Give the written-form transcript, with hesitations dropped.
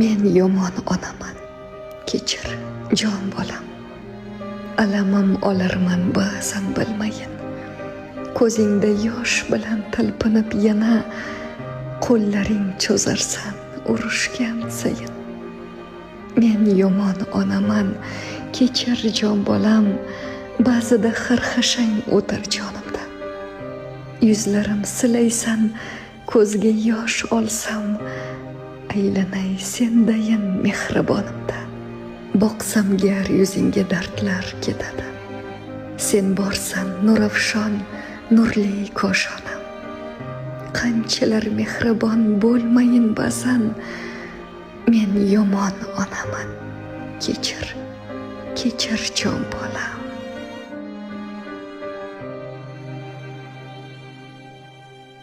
Men yomon onaman, kechir, jon bolam. Alamim olarman ba'zan bilmayin. Ko'zingda yosh bilan talpinib yana qo'llaring cho'zarsan urushgan sayin. Men yomon onaman, kechir, jon bolam, ba'zida xarxashang o'tar jonimdan. Yuzlarim silaysan, ko'zga yosh olsam, aylanay sendayin mehribonimdan. Boqsam gar yuzingga, dardlar ketadi. Sen borsan nurafshon, nurli koshonam. Qanchalar mehribon bo'lmayin ba'zan, men yomon onaman, kechir, kechir, jon bolam.